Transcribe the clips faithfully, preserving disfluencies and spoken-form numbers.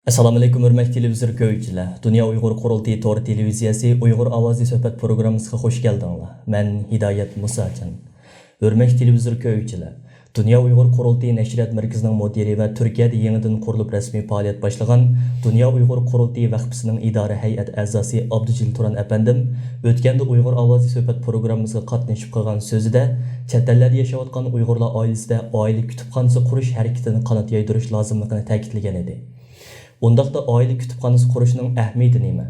ئەسسالامۇئەلەيكۇم، ھۆرمەتلىك تېلېۋىزور كۆرگۈچىلەر! دۇنيا ئۇيغۇر قۇرۇلتىيى تور تېلېۋىزىيەسى ئۇيغۇر ئاۋازى سۆھبەت پروگراممىسىغا خۇش كەلدىڭلار. مەن ھىدايەت مۇساجان. ھۆرمەتلىك تېلېۋىزور كۆرگۈچىلەر! دۇنيا ئۇيغۇر قۇرۇلتىيى نەشرىيات مەركىزىنىڭ مۇدىرى ۋە تۈركىيەدە يېڭىدىن قۇرۇلۇپ رەسمىي پائالىيەت باشلىغان دۇنيا ئۇيغۇر قۇرۇلتىيى ۋەقپىسىنىڭ ئىدارە ھەيئەت ئەزاسى ئابدۇجېلىل تۇران ئەپەندىم ئۆتكەندە ئۇيغۇر ئاۋازى سۆھبەت پروگراممىسىغا قاتنىشىپ قىلغان سۆزىدە، چەت ئەللەردە ياشاۋاتقان ئۇيغۇرلار ئائىلىسىدە ئائىلە كۇتۇپخانىسى قۇرۇش ھەرىكىتىنى قانات يايدۇرۇش لازىملىقىنى تەكىتلىگەن ئىدى. ئۇنداقتا ئائىلە كۇتۇپخانىسى قۇرۇشنىڭ ئەھمىيىتى نېمە؟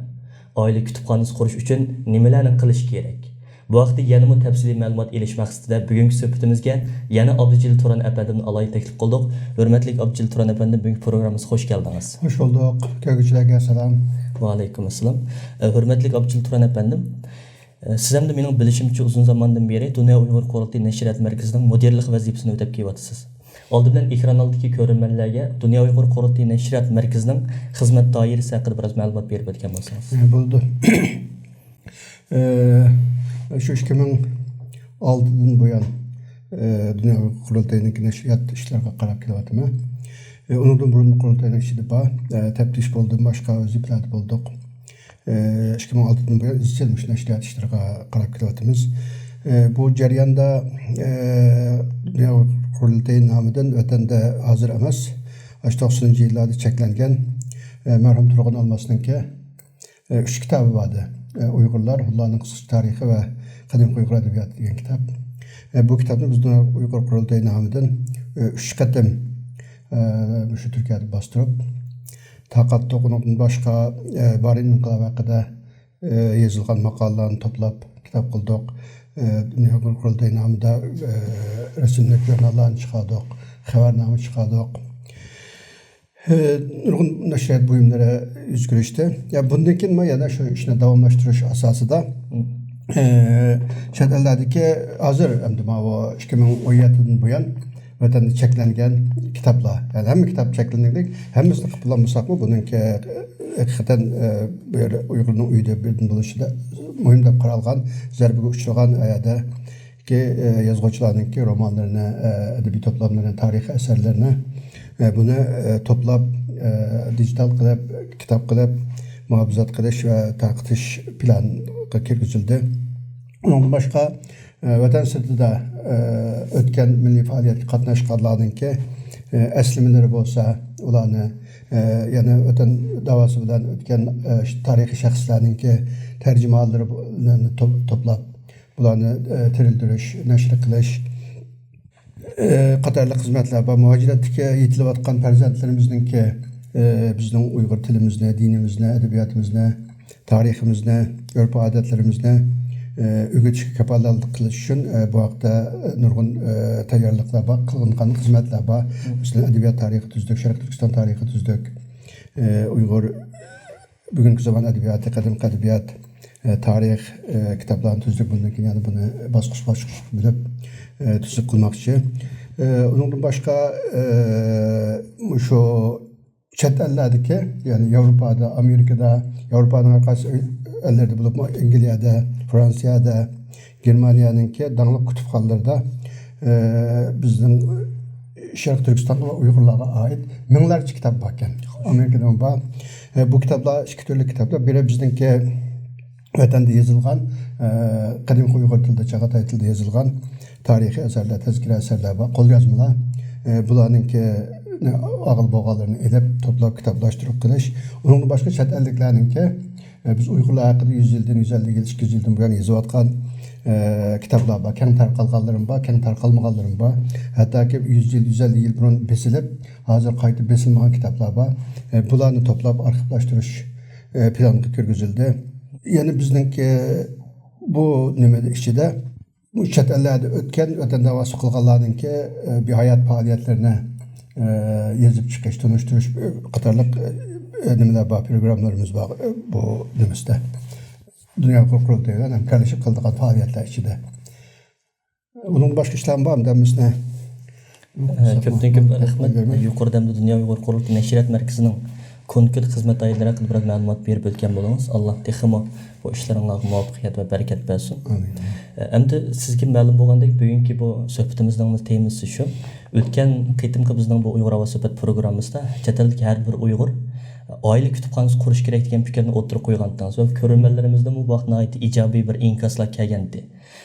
ئائىلە كۇتۇپخانىسى قۇرۇش ئۈچۈن نېمىلەرنى قىلىش كېرەك؟ بۇ ھەقتە يەنىمۇ تەپسىلىي مەلۇمات ئېلىش مەقسىتىدە بۈگۈنكى سۆھبىتىمىزگە يەنە ئابدۇجېلىل تۇران ئەپەندىمنى ئالاھىدە تەكلىپ قىلدۇق. ھۆرمەتلىك ئابدۇجېلىل تۇران ئەپەندىم، بۈگۈنكى پروگراممىمىزغا خۇش كەلدىڭىز. خۇش بولدۇق. كۆرگۈچىلەرگە سالام. ۋەئەلەيكۇم ئەسسالام. ئە، ھۆرمەتلىك ئابدۇجېلىل تۇران ئەپەندىم، ئە، سىز ھەمدە مېنىڭ بىلىشىمچە ئۇزۇن زاماندىن بېرى دۇنيا ئۇيغۇر قۇرۇلتىيى نەشرىيات مەركىزىنىڭ مۇدىرلىق ۋەزىپىسىنى ئۆتەپ كېلىۋاتىسىز. ئالدى بىلەن ئېكران ئالدىدىكى كۆرۈرمەنلەرگە دۇنيا ئۇيغۇر قۇرۇلتىيى نەشرىيات مەركىزىنىڭ خىزمەت دائىرىسى ھەققىدە بىراز مەلۇمات بېرىپ ئۆتكەن بولسىڭىز. ئە، بولىدۇ. ئە، شۇ ئىككى مىڭ ئالتىدىن بۇيان، ئە، دۇنيا ئۇيغۇر قۇرۇلتىيىنىڭكى نەشرىيات ئىشلىرىغا قاراپ كېلىۋاتىمەن. ئە، ئۇنىڭدىن بۇرۇن قۇرۇلتاينىڭ ئىچىدە بار، ئە، تەپتىش بولدۇم، باشقا ۋەزىپىلەردە بولدۇق. ئە، ئىككى مىڭ ئالتىدىن بۇيان ئىزچىل مۇشۇ نەشرىيات ئىشلىرىغا قاراپ كېلىۋاتىمىز. ئە، بۇ جەرياندا، ئە، دۇنيا قۇرۇلتىيى نامىدىن ۋەتەندە ھازىر ئەمەس، ئاشۇ توقسىنىنچى يىللاردا چەكلەنگەن، ئە، مەرھۇم تۇرغۇن ئالماسنىڭكى، ئە، ئۈچ كىتابى بار ئىدى. ئە، ئۇيغۇرلار، ھۇنلارنىڭ قىسقىچە تارىخى ۋە قەدىمكى ئۇيغۇر ئەدەبىياتى دېگەن كىتاب. ئە، بۇ كىتابنى بىز دۇنيا ئۇيغۇر قۇرۇلتىيى نامىدىن، ئە، ئۈچ قېتىم، ئە، مۇشۇ تۈركىيەدە باستۇرۇپ تارقاتتۇق. ئۇنىڭدىن باشقا، ئە، بارىن ئىنقىلابى ھەققىدە، ئە، يېزىلغان ماقالىلەرنى توپلاپ كىتاب قىلدۇق. ئە، دۇنيا ئۇيغۇر قۇرۇلتىيى نامىدا، ئە، رەسىملىك ژۇرناللارنى چىقاردۇق، خەۋەرنامە چىقاردۇق. ئە، نۇرغۇن نەشرىيات بۇيۇملىرى يۈز كۆرۈشتى. يا، بۇندىن كېيىنمۇ يەنە شۇ ئىشنى داۋاملاشتۇرۇش ئاساسىدا، ئە، چەت ئەللەردىكى ھازىر ئەمدى ماۋۇ ئىككى مىڭ ئون يەتتىدىن بۇيان ۋەتەندە چەكلەنگەن كىتابلار. يەنى ھەممە كىتاب چەكلىنىدۇ. ھەممىسىنى قىلىپ بولالمىساقمۇ، بۇنىڭكى ھەقىقەتەن، ئە، بىر ئۇيغۇرنىڭ ئۆيىدە بىردىن بولۇشىدا مۇھىم دەپ قارالغان، زەربىگە ئۇچرىغان ئەدەبىياتتىكى، ئە، يازغۇچىلارنىڭكى رومانلىرىنى، ئە، ئەدەبىي توپلاملىرىنى، تارىخىي ئەسەرلىرىنى، ئە، بۇنى، ئە، توپلاپ، ئە، دىجىتال قىلىپ، كىتاب قىلىپ، مۇھاپىزەت قىلىش ۋە تارقىتىش پىلانغا كىرگۈزۈلدى. ئۇنىڭدىن باشقا، ئە، ۋەتەن سىرتىدا، ئە، ئۆتكەن مىللىي پائالىيەتكە قاتناشقانلارنىڭكى، ئە، ئەسلىمىلىرى بولسا، ئۇلارنى، ئە، يەنە ۋەتەن داۋاسى بىلەن ئۆتكەن، ئە، تارىخىي شەخسلەرنىڭكى تەرجىمىھاللىرىنى توپ-، توپلاپ، بۇلارنى، ئە، تىرىلدۈرۈش، نەشر قىلىش، ئە، قاتارلىق خىزمەتلەر بار. مۇھاجىرەتتىكى يېتىلىۋاتقان پەرزەنتلىرىمىزنىڭكى، ئە، بىزنىڭ ئۇيغۇر تىلىمىزنى، دىنىمىزنى، ئەدەبىياتىمىزنى، تارىخىمىزنى، ئۆرپ-ئادەتلىرىمىزنى، ئە، ئۆگىتىشكە كاپالەتلىك قىلىش ئۈچۈن، ئە، بۇ ھەقتە، ئە، نۇرغۇن، ئە، تەييارلىقلار بار، قىلىنغان خىزمەتلەر بار. مەسىلەن، ئەدەبىيات تارىخى تۈزدۇك، شەرقىي تۈركىستان تارىخى تۈزدۈك، ئە، ئۇيغۇر بۈگۈنكى زامان ئەدەبىياتى، قەدىمكى ئەدەبىيات، ئە، تارىخ، ئە، كىتابلارنى تۈزدۈك. بۇندىن كېيىن يەنە بۇنى باسقۇچ-باسقۇچ بۆلۈپ، ئە، تۈزۈك قىلماقچى. ئە، ئۇنىڭدىن باشقا، ئە، مۇشۇ چەت ئەللەردىكى، يەنى ياۋروپادا، ئامېرىكىدا، ياۋروپانىڭ ھەر قايسى ئەللىرىدە بولۇپمۇ، ئەنگلىيەدە، فرانسىيەدە، گېرمانىيەنىڭكى داڭلىق كۇتۇپخانىلىرىدا، ئە، بىزنىڭ شەرقىي تۈركىستانغا ۋە ئۇيغۇرلارغا ئائىت مىڭلارچە كىتاب باركەن. ئامېرىكىدىمۇ بار. ئە، بۇ كىتابلار ئىككى تۈرلۈك كىتابلار. بىرى بىزنىڭكى ۋەتەندە يېزىلغان، ئە، قەدىمكى ئۇيغۇر تىلىدا، چاغاتاي تىلىدا يېزىلغان تارىخىي ئەسەرلەر، تەزكىرە ئەسەرلەر بار، قوليازمىلار. ئە، بۇلارنىڭكى ئاغىل بوغانلىرىنى ئېلىپ، توپلاپ، كىتابلاشتۇرۇپ قىلىش. ئۇنىڭدىن باشقا چەت ئەللىكلەرنىڭكى، ئە، بىز ئۇيغۇرلار ھەققىدە يۈز يىلدىن، يۈز ئەللىك يىل، ئىككى يۈز يىلدىن بۇيان يېزىۋاتقان، ئە، كىتابلار بار. كەڭ تارقالغانلىرىمۇ بار، كەڭ تارقالمىغانلىرىمۇ بار. ھەتتاكى يۈز يىل، يۈز ئەللىك يىل بۇرۇن بېسىلىپ، ھازىر قايتا بېسىلمىغان كىتابلار بار. ئە، بۇلارنى توپلاپ، ئارخىپلاشتۇرۇش، ئە، پىلانغا كىرگۈزۈلدى. يەنە بىزنىڭكى بۇ نېمە ئىچىدە بۇ چەت ئەللەردە ئۆتكەن ۋەتەن داۋاسى قىلغانلارنىڭكى، ئە، بىھايات پائالىيەتلىرىنى، ئە، يېزىپ چىقىش، تونۇشتۇرۇش، ئە، قاتارلىق، ئە، نېمىلەر بار، پروگراممىلىرىمىز بار، ئە، بۇ نېمىسىدە. دۇنيا ئۇيغۇر قۇرۇلتىيى بىلەن ھەمكارلىشىپ قىلىدىغان پائالىيەتلەر ئىچىدە. ئۇنىڭدىن باشقا ئىشلارمۇ بار، ھەممىسىنى. ئە، كۆپتىن كۆپ رەھمەت. يۇقىرىدا ھەمدە دۇنيا ئۇيغۇر قۇرۇلتىيى نەشرىيات مەركىزىنىڭ كونكرېت خىزمەت دائىرىلىرى ھەققىدە بىراز مەلۇمات بېرىپ ئۆتكەن بولدىڭىز. ئاللا تېخىمۇ بۇ ئىشلىرىڭلارغا مۇۋەپپەقىيەت ۋە بەرىكەت بەرسۇن. ئامىن. ئە، ئەمدى سىزگە مەلۇم بولغاندەك، بۈگۈنكى بۇ سۆھبىتىمىزنىڭ تېمىسى شۇ. ئۆتكەن قېتىمقى بىزنىڭ بۇ ئۇيغۇر ئاۋازى سۆھبەت پروگراممىسىدا چەت ئەلدىكى ھەر بىر ئۇيغۇر ئائىلە كۇتۇپخانىسى قۇرۇش كېرەك دېگەن پىكىرنى ئوتتۇرىغا قويغانتىڭىز ۋە كۆرۈرمەنلىرىمىزدىنمۇ بۇ ھەقتە ناھايىتى ئىجابىي بىر ئىنكاسلار كەلگەنىدى.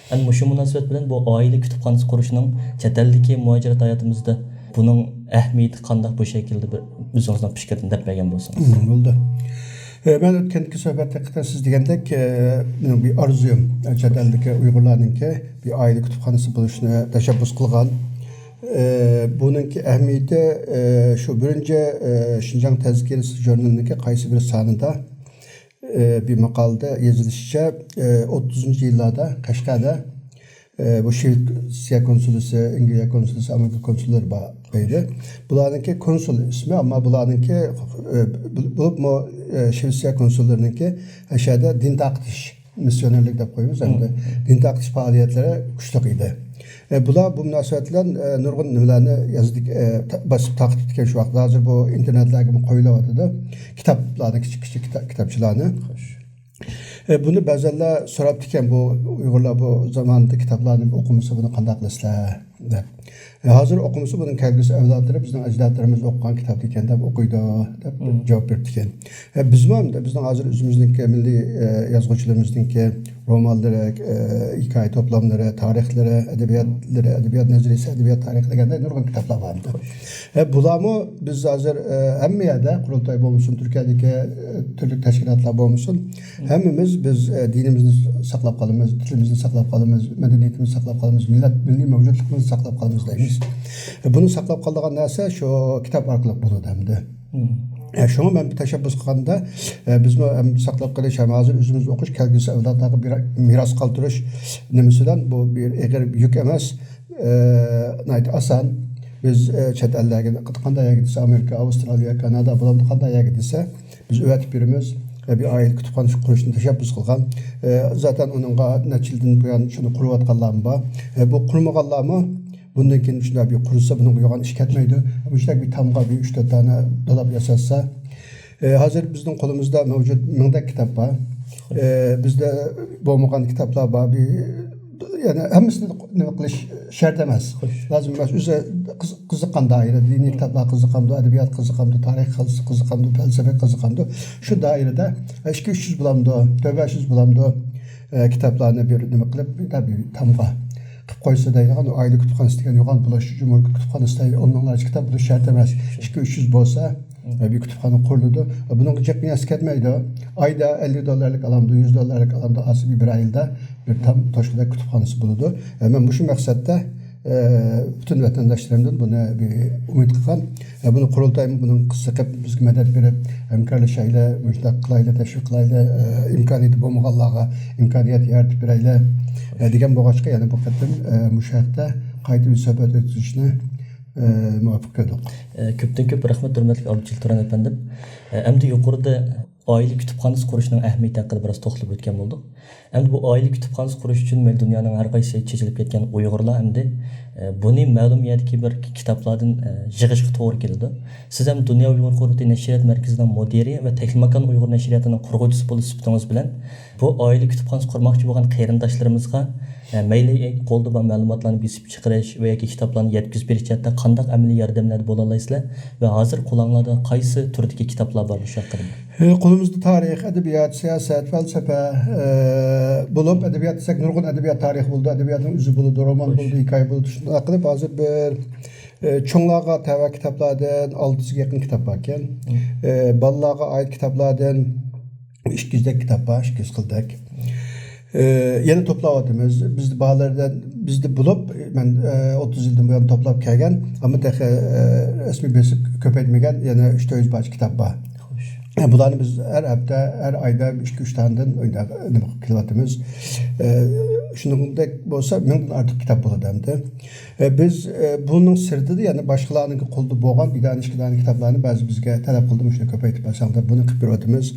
ئەنە مۇشۇ مۇناسىۋەت بىلەن بۇ ئائىلە كۇتۇپخانىسى قۇرۇشنىڭ چەت ئەلدىكى مۇھاجىرەت ھاياتىمىزدا بۇنىڭ ئەھمىيىتى قانداق، بۇ شەكىلدە بىر ئۆزىڭىزنىڭ پىكرىدىن دەپ بەرگەن بولسىڭىز. مم، بولدى. ئە، مەن ئۆتكەنكى سۆھبەتتە ھەقىقەتەن سىز دېگەندەك، ئە، مېنىڭ بىر ئارزۇيۇم، ئە، چەت ئەلدىكى ئۇيغۇرلارنىڭكى بىر ئائىلە كۇتۇپخانىسى بولۇشىنى تەشەببۇس قىلغان. ئە، بۇنىڭكى ئەھمىيىتى، ئە، شۇ بىرىنچى، ئە، شىنجاڭ تەزكىرىسى ژۇرنىلىنىڭكى قايسى بىر سانىدا، ئە، بىر ماقالىدە يېزىلىشىچە، ئە، ئوتتۇزىنچى يىللاردا قەشقەردە، ئە، بۇ شىۋېتسىيە كونسۇلىسى، ئەنگلىيە كونسۇلىسى، ئامېرىكا كونسۇللىرى بار ئىدى. بۇلارنىڭكى كونسۇل ئىسمى، ئەمما بۇلارنىڭكى، ئە، بولۇپمۇ، ئە، شىۋېتسىيە كونسۇللىرىنىڭكى ئەشەدە دىن تارقىتىش، مىسسىيونېرلىك دەپ قويىمىز ئەمدى. دىن تارقىتىش پائالىيەتلىرى كۈچلۈك ئىدى. ئە، بۇلار بۇ مۇناسىۋەت بىلەن، ئە، نۇرغۇن نېمىلەرنى يازدى، ئە، تا-، باسىپ تارقىتىپ كەتكەن شۇ ۋاقىتتا. ھازىر بۇ ئىنتېرنېتلەرگىمۇ قويۇلۇۋاتىدۇ. كىتابلارنى، كىچىك، كىچىك كىتا-، كىتابچىلارنى. ئە، بۇنى بەزەنلەر سوراپتىكەن، بۇ ئۇيغۇرلار بۇ زاماندا كىتابلارنى ئوقۇمىسا بۇنى قانداق قىلىسىلەر دەپ. ئە، ھازىر ئوقۇمىسا بۇنىڭ كەلگۈسى ئەۋلادلىرى بىزنىڭ ئەجدادلىرىمىز ئوقۇغان كىتابتىكەن دەپ ئوقۇيدۇ دەپ جاۋاب بېرىپتىكەن. ئە، بىزمۇ ھەمدە بىزنىڭ ھازىر ئۆزىمىزنىڭكى مىللىي، ئە، يازغۇچىلىرىمىزنىڭكى رومانلىرى، ئە، ھېكايە توپلاملىرى، تارىخلىرى، ئەدەبىياتلىرى، ئەدەبىيات نەزەرىيىسى، ئەدەبىيات تارىخى دېگەندەك نۇرغۇن كىتابلار بار. ئە، بۇلارمۇ بىز ھازىر، ئە، ھەممە يەردە، قۇرۇلتاي بولمىسۇن، تۈركىيەدىكى، ئە، تۈرلۈك تەشكىلاتلار بولمىسۇن، ھەممىمىز بىز، ئە، دىنىمىزنى ساقلاپ قالىمىز، تىلىمىزنى ساقلاپ قالىمىز، مەدەنىيىتىمىزنى ساقلاپ قالىمىز، مىللەت، مىللىي مەۋجۇتلۇقىمىزنى ساقلاپ قالىمىز دەيمىز. ئە، بۇنى ساقلاپ قالىدىغان نەرسە شۇ كىتاب ئارقىلىق بولىدۇ ئەمدى. ئە، شۇڭا مەن بىر تەشەببۇس قىلغاندا، ئە، بىزمۇ ھەم ساقلاپ قېلىش، ھەم ھازىر ئۆزىمىز ئوقۇش، كەلگۈسى ئەۋلادلارغا بىر مىراس قالدۇرۇش نېمىسى بىلەن بۇ بىر ئېغىر يۈك ئەمەس، ئە، ناھايىتى ئاسان. بىز، ئە، چەت ئەللەرگە قانداق يەرگە دېسە، ئامېرىكا، ئاۋسترالىيە، كانادا، بۇلاردا قانداق يەرگە دېسە، بىز ئەۋەتىپ بېرىمىز. ئە، بىر ئائىلە كۇتۇپخانىسى قۇرۇشنى تەشەببۇس قىلغان. ئە، زاتەن ئۇنىڭغا نەچچە يىلدىن بۇيان شۇنى قۇرۇۋاتقانلارمۇ بار. ئە، بۇ قۇرمىغانلارمۇ بۇندىن كېيىن شۇنداق بىر قۇرسا، بۇنىڭغا يوغان ئىش كەتمەيدۇ. مۇشۇنداق بىر تامغا بىر ئۈچ تۆت دانە دولاب ياساتسا، ئە، ھازىر بىزنىڭ قولىمىزدا مەۋجۇت مىڭدەك كىتاب بار. ئە، بىزدە بولمىغان كىتابلار بار. بىر، يەنى ھەممىسىنى نېمە قىلىش شەرت ئەمەس. لازىم ئەمەس. ئۆزى قىز-، قىزىققان دائىرە، دىنىي كىتابلار قىزىقامدۇ، ئەدەبىيات قىزىقامدۇ، تارىخ قىز-، قىزىقامدۇ، پەلسەپە قىزىقامدۇ، شۇ دائىرىدە ئىككى يۈز، ئۈچ يۈز بولامدۇ، تۆت يۈز، بەش يۈز بولامدۇ، ئە، كىتابلارنى بىر نېمە قىلىپ، بىر تامغا قىلىپ قويسا دەيدىغان ئائىلە كۇتۇپخانىسى دېگەن يوغان بولۇش، جۇمھۇرىيەت كۇتۇپخانىسىدا ئون مىڭلارچە كىتاب بولۇش شەرت ئەمەس. ئىككى يۈز، ئۈچ يۈز بولسا، ئە، بىر كۇتۇپخانا قۇرۇلىدۇ. بۇنىڭغا جىق نەرسە كەتمەيدۇ. ئايدا ئەللىك دوللارلىق ئالامدۇ، يۈز دوللارلىق ئالامدۇ، ئاسا بىر، بىر ئايدا بىر تام توشقۇدەك كۇتۇپخانىسى بولىدۇ. ئە، مەن مۇشۇ مەقسەتتە، ئە، پۈتۈن ۋەتەنداشلىرىمدىن بۇنى بىر ئۈمىد قىلغان. ئە، بۇنى قۇرۇلتايمۇ بۇنىڭ قىزىقىپ، بىزگە مەدەت بېرىپ، ھەمكارلىشايلى، مۇشۇنداق قىلايلى، تەشۋىق قىلايلى، ئە، ئىمكانىيىتى بولمىغانلارغا ئىمكانىيەت يارىتىپ بېرەيلى، ئە، دېگەن بولغاچقا، يەنە بۇ قېتىم، ئە، مۇشۇ ھەقتە قايتا بىر سۆھبەت ئۆتكۈزۈشنى، ئە، مۇۋاپىق كۆردۇق. ئە، كۆپتىن كۆپ رەھمەت، ھۆرمەتلىك ئابدۇجېلىل تۇران ئەپەندىم. ئە، ئەمدى يۇقىرىدا ئائىلە كۇتۇپخانىسى قۇرۇشنىڭ ئەھمىيىتى ھەققىدە بىراز توختىلىپ ئۆتكەن بولدۇق. ئەمدى بۇ ئائىلە كۇتۇپخانىسى قۇرۇش ئۈچۈن مەيلى دۇنيانىڭ ھەر قايسى چېچىلىپ كەتكەن ئۇيغۇرلار ئەمدى، ئە، بۇنى مەلۇم يەردىكى بىر كىتابلاردىن، ئە، يىغىشقا توغرا كېلىدۇ. سىز ھەم دۇنيا ئۇيغۇر قۇرۇلتىيى نەشرىيات مەركىزىنىڭ مۇدىرى ۋە تەكلىماكان ئۇيغۇر نەشرىياتىنىڭ قۇرغۇچىسى بولۇش سۈپىتىڭىز بىلەن، بۇ ئائىلە كۇتۇپخانىسى قۇرماقچى بولغان قېرىنداشلىرىمىزغا، ئە، مەيلى قولدا بار مەلۇماتلارنى بېسىپ چىقىرىش ۋە ياكى كىتابلارنى يەتكۈزۈپ بېرىش جەھەتتە قانداق ئەمەلىي ياردەملەردە بولالايسىلەر ۋە ھازىر قولۇڭلاردا قايسى تۈردىكى كىتابلار بار مۇشۇ ھەققىدە؟ ئە، قولىمىزدا تارىخ، ئەدەبىيات، سىياسەت، پەلسەپە، ئە، بولۇپ، ئەدەبىيات دېسەك نۇرغۇن ئەدەبىيات تارىخى بولىدۇ، ئەدەبىياتنىڭ ئۆزى بولىدۇ، رومان بولىدۇ، ھېكايە بولىدۇ. شۇنداق قىلىپ ھازىر بىر، ئە، چوڭلارغا تەۋە كىتابلاردىن ئالتە يۈزگە يېقىن كىتاب باركەن. ئە، بالىلارغا ئائىت كىتابلاردىن ئىككى يۈزدەك كىتاب بار، ئىككى يۈز خىلدەك. ئە، يەنە توپلاۋاتىمىز. بىزدە بالىلاردا، بىزدە بولۇپ، مەن، ئە، ئوتتۇز يىلدىن بۇيان توپلاپ كەلگەن، ئەمما تېخى، ئە، رەسمىي بېسىپ كۆپەيتمىگەن يەنە ئۈچ تۆت يۈز پارچە كىتاب بار. ئە، بۇلارنى بىز ھەر ھەپتە، ھەر ئايدا ئىككى ئۈچ دانىدىن ئۇنداق نېمە قىلىپ كېلىۋاتىمىز. ئە، شۇنىڭدەك بولسا مىڭدىن ئارتۇق كىتاب بولىدۇ ئەمدى. ئە، بىز، ئە، بۇنىڭ سىرتىدا يەنە باشقىلارنىڭ قولىدا بولغان بىر دانە، ئىككى دانە كىتابلارنى بەزى بىزگە تەلەپ قىلدى، مۇشۇنى كۆپەيتىپ بەرسەڭ دەپ، بۇنى قىلىپ بېرىۋاتىمىز.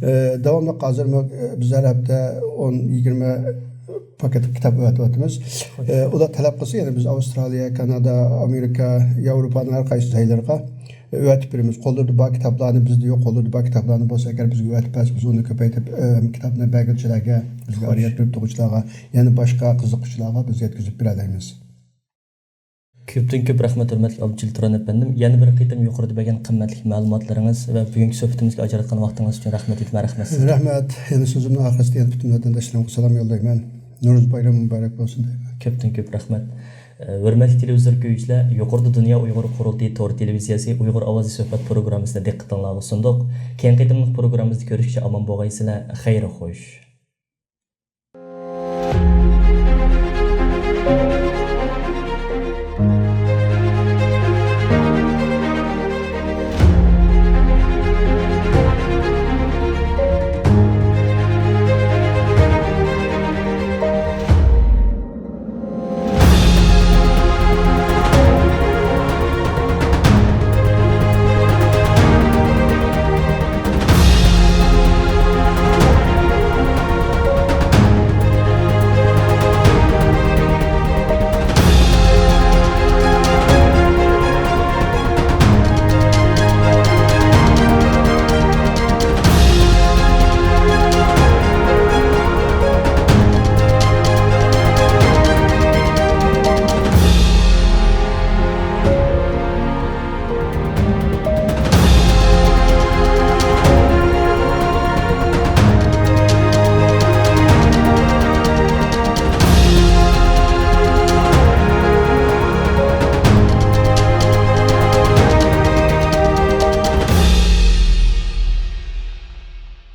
ئە، داۋاملىق ھازىرمۇ، ئە، بىز ھەر ھەپتە ئون، يىگىرمە پاكېت كىتاب ئەۋەتىۋاتىمىز. ئە، ئۇلار تەلەپ قىلسا، يەنە بىز ئاۋسترالىيە، كانادا، ئامېرىكا، ياۋروپانىڭ ھەر قايسى جايلىرىغا ئەۋەتىپ بېرىمىز. قوللىرىدا بار كىتابلارنى، بىزدە يوق، قوللىرىدا بار كىتابلارنى بولسا ئەگەر بىزگە ئەۋەتىپ بەرسە، بىز ئۇنى كۆپەيتىپ، ئە، كىتابنى بەرگۈچىلەرگە، بىزگە ئارىيەت بېرىپ تۇرغۇچىلارغا، يەنە باشقا قىزىققۇچىلارغا بىز يەتكۈزۈپ بېرەلەيمىز. كۆپتىن كۆپ رەھمەت، ھۆرمەتلىك ئابدۇجېلىل تۇران ئەپەندىم. يەنە بىر قېتىم يۇقىرىدا بەرگەن قىممەتلىك مەلۇماتلىرىڭىز ۋە بۈگۈنكى سۆھبىتىمىزگە ئاجراتقان ۋاقتىڭىز ئۈچۈن رەھمەت ئېيتىمەن، رەھمەت سىزگە. رەھمەت. يەنە سۆزۈمنىڭ ئاخىرىسىدا يەنە پۈتۈن ۋەتەنداشلىرىمغا سالام يوللايمەن. نورۇز بايرىمى مۇبارەك بولسۇن دەيمەن. كۆپتىن كۆپ رەھمەت. ئە، ھۆرمەتلىك تېلېۋىزور كۆرگۈچىلەر، يۇقىرىدا دۇنيا ئۇيغۇر قۇرۇلتىيى تور تېلېۋىزىيەسى ئۇيغۇر ئاۋازى سۆھبەت پروگراممىسىنى دىققىتىڭلارغا سۇندۇق. كېيىنكى قېتىملىق پروگراممىمىزدا كۆرۈشكىچە ئامان بولغايسىلەر. خەير خوش.